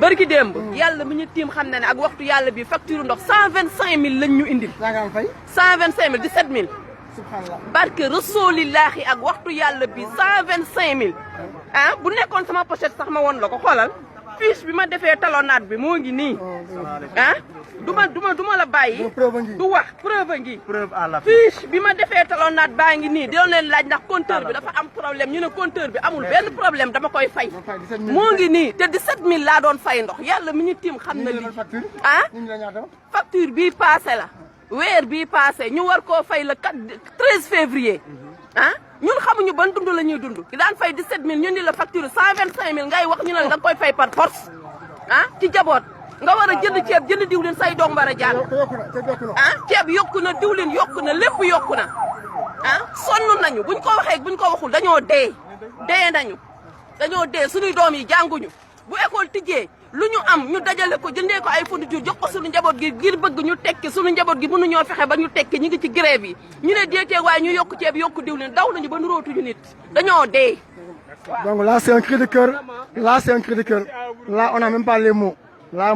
barki démb yàlla mi ñu tiim xam na ne ak waxtu yàlla bi facture ndox 125000 lañ ñu indil. 125000 17000. subhanallah barke rasulillahi ak waxtu yàlla bi 125000. ah bu nekkoon sama pochette sax ma woon la ko xoolal fiche bi ma defee talonnade bi moo ngi nii. ah du ma la bàyyi. du wax preuve ngi. preuve à la fiche bi ma defee talonnade baa ngi nii doon leen laaj ndax compteur bi dafa am problème ñu ne compteur bi amul benn problème dama koy fay. moo ngi nii te 17000 laa doon fay ndox yàlla mi ñu tiim xam na lii. ah facture bii passé la. weer bii passé ñu war koo fay le 13 février. ah ñun xamuñu ban dund la ñuy dund. ki daan fay 17000 ñu ni la facture 125000 ngay wax ñu ne la da nga koy fay par force. ah ci jaboot nga war a jënd ceeb jënd diwlin say doom war a jàll. ah ceeb yokku na diwlin yokku na lépp yokku na. ah sonn nañu buñ ko waxee buñ ko waxul dañoo dee. dee nañu dañoo dee suñuy doom yi jànguñu bu école tijjee lu ñu am ñu dajale ko jëndee ko ay fourniture jox ko suñu njaboot gi ngir bëgg ñu tekki suñu njaboot gi mënuñoo fexe ba ñu tekki ñu ngi ci grève yi ñu ne déetee waaye ñu yokk ceeb yokk diwlin daw nañu ba nurootuñu nit dañoo dee. Donc là c'est un cri de cœur, là c'est un cri de cœur, là on n'a même pas les mots. Là